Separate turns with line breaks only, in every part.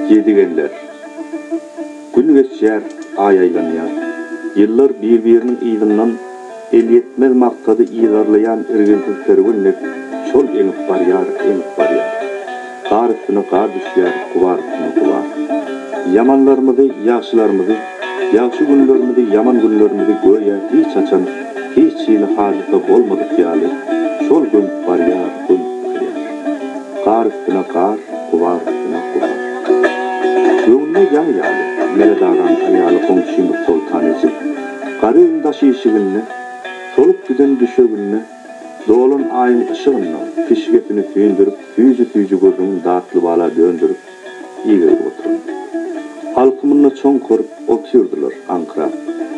Ýedigenler. Gün geçýär, aý aýlanýar. Ýyllar bir-biriniň yzyndan elýetmez maksady yzarlaýan irginsiz kerwen dek şol eňip barýar, eňip barýar. Gar üstüne gar düşýär, gubar üstüne gubar. Ýamanlarymyzy, ýagşylarymyzy, ýagşy günlerimizi, ýaman günlerimizi göýä hiç haçan hiç hili hadysa bolmadyk ýaly şol gömüp barýar, gömüp barýar. Gar üstüne gar, gubar üstüne gubar. Göwnüne ýaňy ýaly, Meret agaň aýaly goňşymyz Soltan eje gara öýüň daş işiginde, solup giden düşeginde, Dolan aýyň yşygynda pişgesini süýndürip, süýji-süýji gürrüňini datly bala döndürip, iýgirip oturan. Alkymynda çoňkaryp otyrdylar aňkyrap,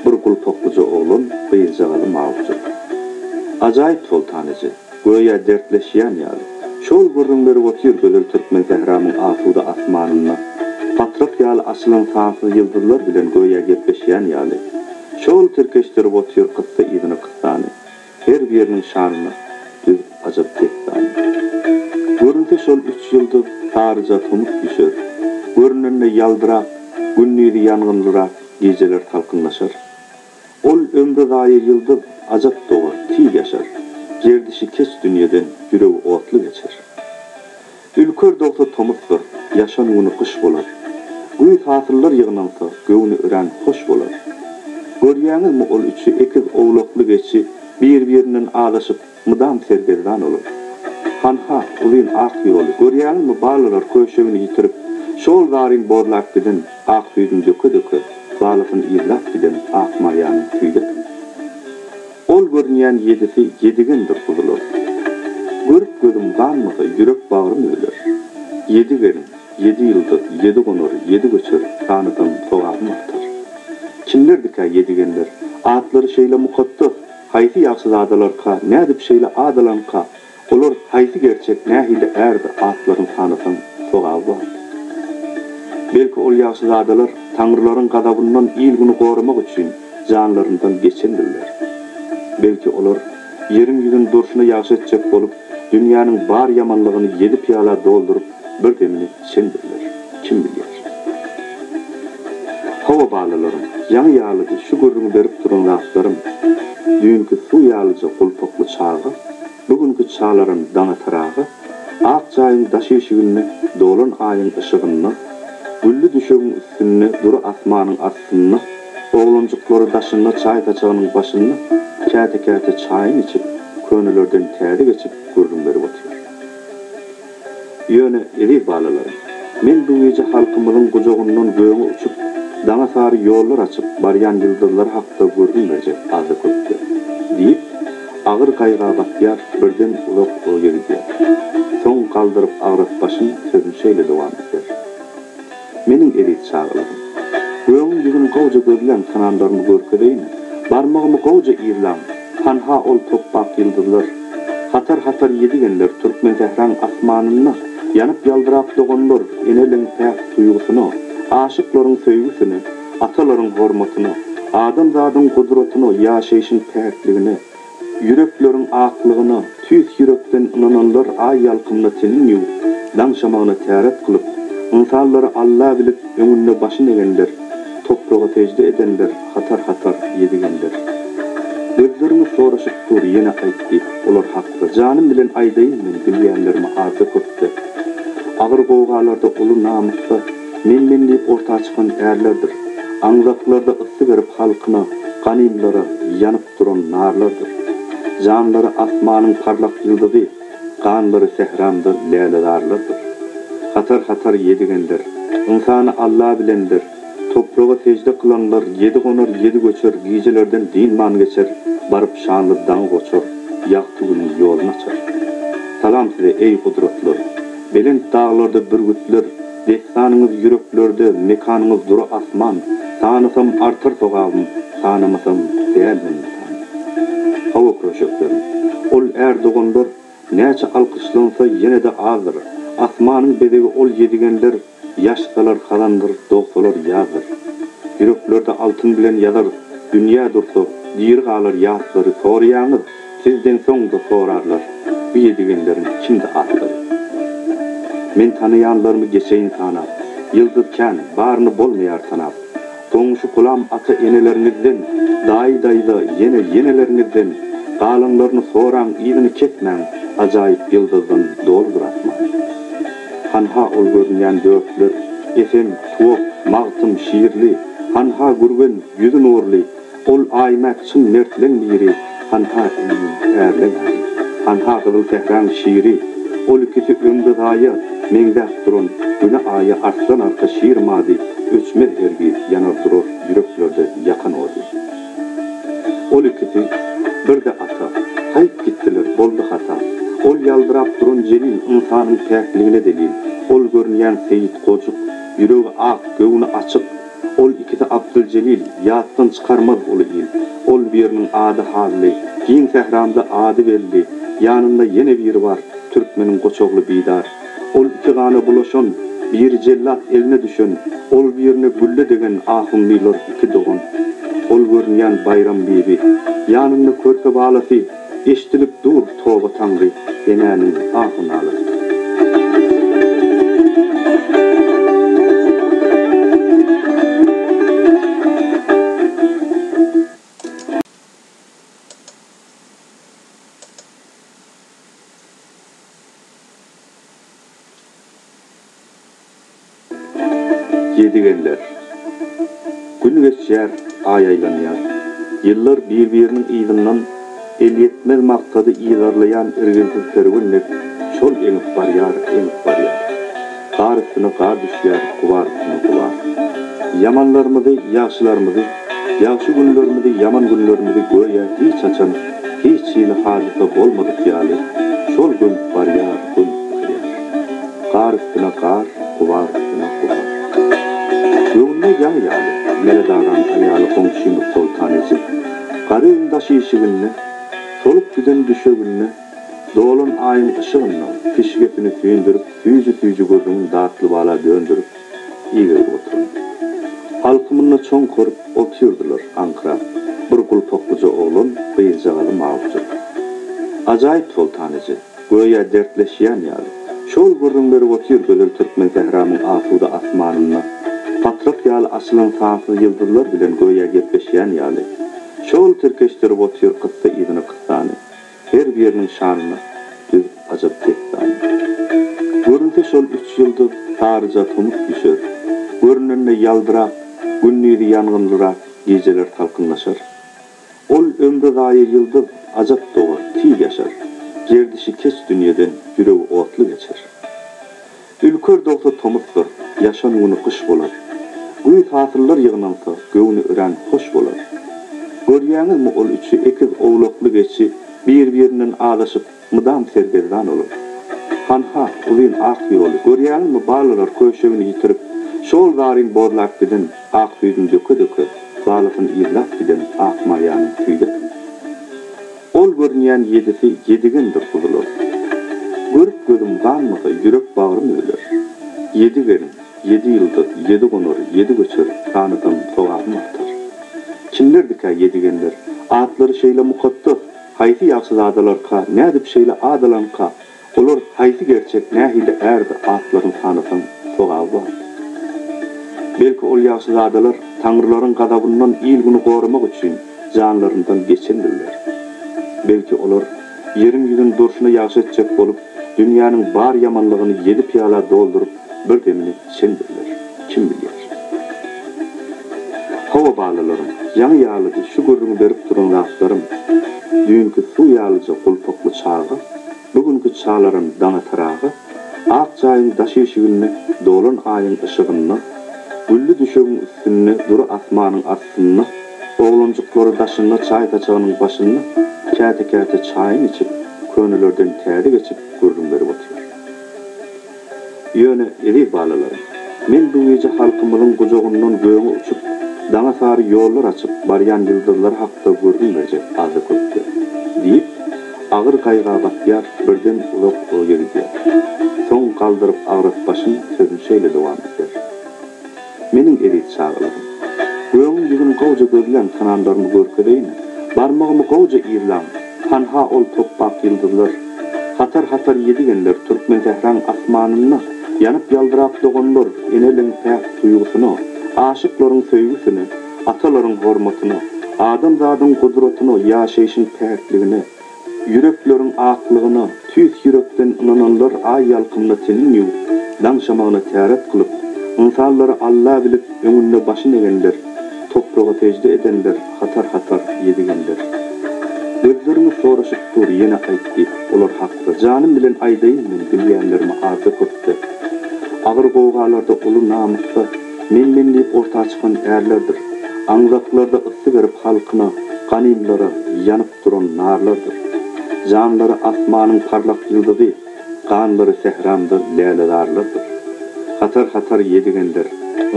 bir gulpaklyja oglan, gyzjagazy mawuja. Ajaýyp Soltan eje, göýä dertleşýän ýaly, şol gürrüň berip otyr gözel türkmen sähramyň asuda asmanynda patrak ýaly açylan sansyz ýyldyzlar bilen göýä gepleşýän ýaly, şol tirkeşdirip otyr kyssa yzyna kyssany. Her biriniň şanyna düzüp ajap dessany. Görünse şol üç ýyldyz saryja tomus düşer. Görünende ýaldyrap, gündizi ýangynlyrak, gijeler salkynlaşar. Ol ömri zaýa ýyldyz ajap dogar, tiz ýaşar. Gerdişi keç dünýeden ýüregi otly geçer. Ülker dogsa tomusdyr, ýaşan güni gyş bolar. Güýz hasyllar ýygnansa, göwni örän hoş bolar. Görýäňizmi ol üçi ekiz owlakly geçi bir-birinden azaşyp, mydam sergezdan olar. Hanha, uzyn ak ýoly, görýäňizmi balalar köşegini ýitirip, şol zaryn borlap giden, ak süýdüni döke-döke, balasyny yzlap giden ak maýanyň süýdi ekeni. Ol görünýän ýedisi ýedigendir guzular. Görüp gözüm ganmasa, ýürek bagrym üzüler. Ýedi gelin, ýedi ýyldyz, ýedi gonar, ýedi göçer, sanasam sogabym artar. Kimlerdikä ýedigenler? Atlary şeýle mukaddas, haýsy ýagşyzadalarka, nädip şeýle ad alanka? Olar haýsy gerçek, nähili ärdi, atlaryny sanasaň, sogaby bar. Belki ol ýagşyzadalar taňrylaryň gazabyndan il-güni goramak üçin janlaryndan geçendirler. Belki olar ýeriň ýüzüni durşuna ýagşy etjek bolup, dünýäniň bar ýamanlygyny ýedi pyýala dolduryp, bir demini içendirler. Kim bilýär. Hawa, balalarym, ýaňy ýalydy şu gürrüňi berip duran zatlarym. Düýnki suw ýalyja gulpakly çaga, bu günki çalaran Daňatar aga ak jaýyň daş işiginde dolan aýyň yşygynda, gülli düşegiň üstünde, dury asmanyň astynda, oglanjyklary daşynda çaý saçagynyň başynda käte-käte çaýyny içip, könelerden täze geçip gürrüň berip otyr. Ýöne, eziz balalarym, men bu gije halkymyzyň gujagyndan göge uçup, daňa sary ýollar açyp barýan ýyldyzlar hakda gürrüň berjek azda-köpde, diýip, agyr gaýga batýar, birden uzak oýa gidýär. Soň galdyryp agras başyn, sözüni şeýle dowam edýär. Meniň eziz çagalarym! Gögüň ýüzüni gowja gözläň, sananlarymy görkezeýin. Barmagymy gowja yzlaň. Hanha ol topbak ýyldyzlar. Hatar-hatar ýedigenler Türkmensähraň asmanynda ýanyp-ýaldyrap doganlar eneliň päk duýgusyna, aşyklaryň söýgüsine, atalaryň hormatyna, adamzadyň gudratyna, ýaşaýşyň päkligine, Ýürekleriň aklygyna tüýs ýürekden ynananlar aý ýalkymyna tenin ýuwup, daň şamagyna täret kylyp, ynsanlary Alla bilip öňünde başyn egenler, topraga sežde edenler hatar-hatar ýedigenler. Gözleriňiz soraşyp dur ýene aýt diýip, olar hakda janym bilen aýdaýyn men bilýänlerimi azda-köpde. Agyr gowgalarda uly namysda men-men diýip orta çykan ärlerdir. Aňzaklarda yssy berip halkyna, ganymlara ýanyp duran narlardyr. Janlary asmanyň parlak ýyldyzy, ganlary sähramda lälezarlardyr. Hatar-hatar ýedigenler, ynsany Alla bilenler, topraga sežde kylanlar ýedi gonar, ýedi göçer, gijelerden dynman geçer, baryp şanly daňy goçar, ýagty günüň ýoluny açar. Salam size, eý, gudratlar! Belent daglarda bürgütler, Dessanyňyz ýüreklerde, mekanyňyz dury asman, Sanasam artar sogabym, sanamasam däl men ynsan. Hawa köşeklerim, ol är doganlar näçe alkyşlansa ýene-de azdyr. Asmanyň bezegi ol ýedigenler ýaşsalar hazandyr, dogsalar ýazdyr. Ýüreklerde altyn bilen ýazarys, dünýä dursa, diri galar ýatlary soraýaňyz, Sizden soň-da sorarlar, bu ýedigenleriň kimdi atlary? Men tanaýanlarymy geçeýin sanap. Ýyldyz kän, baryny bolmaýar tanap. Goňşy-golam ata-eneleriňizden, daýy-daýza, ýene ýeneleriňizden galanlaryny soraň, yzyny kesmäň, ajaýyp ýyldyzdan doludyr asman. Hanha ol görünýän dörtler, Esen, Tuwak, Magtym, Şirli, hanha Gürgen, ýüzi nurly, Ol Aýmät çyn mertleň biri, Hanha indi ärleň äri. Hanha gyzyl sähraň şiri, Ol ikisi ömrüzaýa meňzäp duran Güne Aýa arslan arka şir mady, Öçmez hergiz, ýanar durar ýüreklerde ýakan ody. Ol ikisi bir-de ata, Haýp gitdiler, boldy hata. Ol ýaldyrap duran Jelil ynsanyň päkligine delil. Ol görünýän Seýit Gojuk, ýüregi ak, göwni açyk, Ol ikisi Abdyljelil, ýatdan çykarmaz uly il. Ol biriniň ady Hally, giň sähramda ady belli, ýanynda ýene biri bar, türkmeniň goçogly Bidar. Ol iki gana bulaşan, biri jellat eline düşen, ol birine gülle degen ahunlylar iki dogan. Ol görünýän Baýram bibi, ýanynda körpe balasy, Eşdilip dur toba taňry enäniň ahy-nalasy. Ýedigenler. Gün geçýär, aý aýlanýar. Ýyllar bir-biriniň yzyndan elýetmez maksady yzarlaýan irginsiz kerwen dek şol eňip barýar, eňip barýar. Gar üstüne gar düşýär, gubar üstüne gubar. Ýamanlarymyzy, ýagşylarymyzy, ýagşy günlerimizi, ýaman günlerimizi göýä hiç haçan hiç hili hadysa bolmadyk ýaly şol gömüp barýar, gömüp barýar. Gar üstüne gar, gubar üstüne gubar. Göwnüne ýaňy ýaly, Meret agaň aýaly goňşymyz Soltan eje, gara öýüň daş işiginde, solup giden düşeginde, dolan aýyň yşygynda pişgesini süýndürip, süýji-süýji gürrüňini datly bala döndürip, iýgirip oturan. Alkymynda çoňkaryp otyrdylar aňkyrap, bir gulpaklyja oglan, gyzjagazy mawujak. Ajaýyp Soltan eje. Göýä dertleşýän ýaly. Şol gürrüň berip otyr gözel türkmen sähramyň asuda asmanynda. Patrak ýaly açylan sansyz ýyldyzlar bilen göýä gepleşýän ýaly. Şol tirkeşdirip otyr kyssa yzyna kyssany. Her biriniň şanyna düzüp ajap dessany. Görünse şol üç ýyldyz saryja tomus düşer. Görünende ýaldyrap, gündizi ýangynlyrak, gijeler salkynlaşar. Ol ömri zaýa ýyldyz, ajap dogar, tiz ýaşar. Gerdişi keç dünýeden, ýüregi otly geçer. Ülker dogsa tomusdyr, ýaşan güni gyş bolar. Güýz hasyllar ýygnansa, göwni örän hoş bolar. Görýäňizmi ol üçi ekiz owlakly geçi bir-birinden azaşyp, mydam sergezdan olar. Hanha, uzyn ak ýoly, görýäňizmi balalar köşegini ýitirip, şol zaryn bozlap giden, ak süýdüni döke-döke, balasyny yzlap giden Akmaýanyň süýdekini. Ol görünýän ýedisi ýedigendir guzular. Görüp gözüm ganmasa, ýürek-bagrym üzüler. Ýedi gelin, ýedi ýyldyz, ýedi gonar, ýedi göçer, sanasam sogabym artar. Kimlerdikä ýedigenler? Atlary şeýle mukaddas, haýsy ýagşyzadalarka, nädip şeýle ad alanka? Olar haýsy gerçek, nähili ärdi, atlaryny sanasaň, sogaby bardy. Belki ol ýagşyzadalar taňrylaryň gazabyndan il-güni goramak üçin janlaryndan geçendirler. Belki olar ýeriň ýüzüni durşuna ýagşy etjek bolup, dünýäniň bar ýamanlygyny ýedi pyýala dolduryp, bir demini içendirler. Kim bilýär. Hawa balalarym, ýaňy ýalydy şu gürrüňi berip duran zatlarym. Düýnki suw ýalyja gulpakly çaga, bu günki çalaran Daňatar aga, ak jaýyň daş işiginde dolan aýyň yşygynda, gülli düşegiň üstünde dury asmanyň astynda, oglanjyklary daşynda çaý saçagynyň başynda käte-käte çaýyny içip, könelerden täze geçip gürrüň berip otyr. Ýöne, eziz balalarym, men bu gije halkymyzyň gujagyndan göge uçup, daňa sary ýollar açyp barýan ýyldyzlar hakda gürrüň berjek azda-köpde, diýip, agyr gaýga batýar, birden uzak oýa gidýär. Soň galdyryp agras başyn, sözüni şeýle dowam edýär. Meniň eziz çagalarym! Gögüň ýüzüni gowja gözläň, sananlarymy görkezeýin. Barmagymy gowja yzlaň. Hanha ol topbak ýyldyzlar. Hatar-hatar ýedigenler Türkmensähraň asmanynda. Ýanyp-ýaldyrap doganlar eneliň päk duýgusyna, aşyklaryň söýgüsine, atalaryň hormatyna, adamzadyň gudratyna, ýaşaýşyň päkligine, Ýürekleriň aklygyna tüýs ýürekden ynananlar aý ýalkymyna tenin ýuwup, daň şamagyna täret kylyp, ynsanlary Alla bilip öňünde başyn egenler, topraga sežde edenler hatar-hatar ýedigenler. Gözleriňiz soraşyp dur ýene aýt diýip, olar hakda janym bilen aýdaýyn men bilýänlerimi azda-köpde. Agyr gowgalarda uly namysda men-men diýip orta çykan ärlerdir. Aňzaklarda yssy berip halkyna, ganymlara ýanyp duran narlardyr. Janlary asmanyň parlak ýyldyzy, ganlary sähramda lälezarlardyr. Hatar-hatar ýedigenler,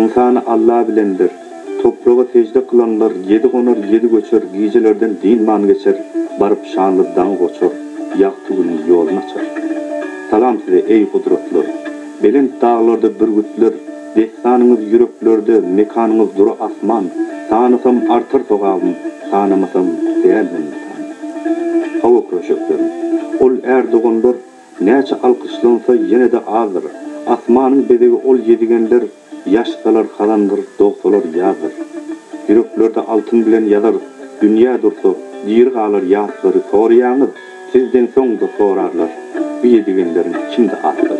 ynsany Alla bilenler, topraga sežde kylanlar ýedi gonar, ýedi göçer, gijelerden dynman geçer, baryp şanly daňy goçar, ýagty günüň ýoluny açar. Salam size, eý, gudratlar! Belent daglarda bürgütler, Dessanyňyz ýüreklerde, mekanyňyz dury asman, Sanasam artar sogabym, sanamasam däl men ynsan. Hawa köşeklerim, ol är doganlar Näçe alkyşlansa ýene-de azdyr. Asmanyň bezegi ol ýedigenler Ýaşsalar hazandyr, dogsalar ýazdyr. Ýüreklerde altyn bilen ýazarys, Dünýä dursa, diri galar ýatlary Soraýaňyz, Sizden soň-da sorarlar, bu ýedigenleriň kimdi atlary?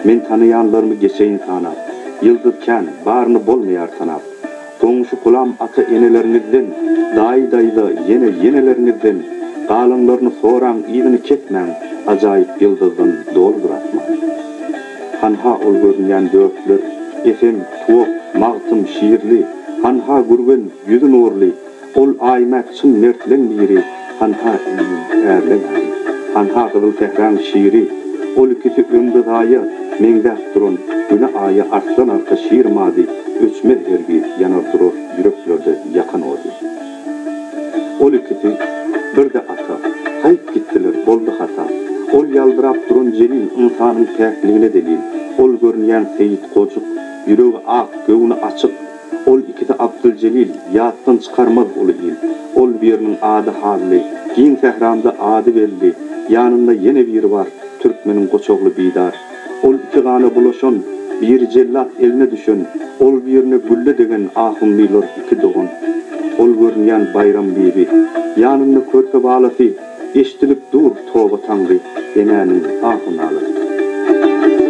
Men tanaýanlarymy geçeýin sanap, Ýyldyz kän, baryny bolmaýar tanap. Goňşy-golam ata-eneleriňizden, Daýy-daýza, ýene ýeneleriňizden, Galanlaryny soraň, yzyny kesmäň, Ajaýyp ýyldyzdan doludyr asman. Hanha ol görünýän dörtler, Esen, Tuwak, Magtym, Şirli, Hanha Gürgen, ýüzi nurly, Ol Aýmät çyn mertleň biri, Hanha indi ärleň ary. Hanha gyzyl sähraň şiri, Ol ikisi ömri zaýa, Meňzäp duran Güne Aýa Arslan arka şir mady, Öçmez hergiz, ýanar durar Ýüreklerde ýakan ody. Ol ikisi bir-de ata, Haýp gitdiler, boldy hata. Ol ýaldyrap duran Jelil Ynsanyň päkligine delil. Ol görünýän Seýit Gojuk, Ýüregi ak, göwni açyk. Ol ikisi Abdyljelil, ýatdan çykarmaz uly il. Ol biriniň ady Hally, giň sähramda ady belli, ýanynda ýene biri bar, türkmeniň goçogly Bidar. Ol iki gana bulaşan, biri jellat eline düşen, ol birine gülle degen ahunlylar iki dogan. Ol görünýän Baýram bibi, ýanynda körpe balasy, eşdilip dur, toba taňry, enäniň ahu-nalasy.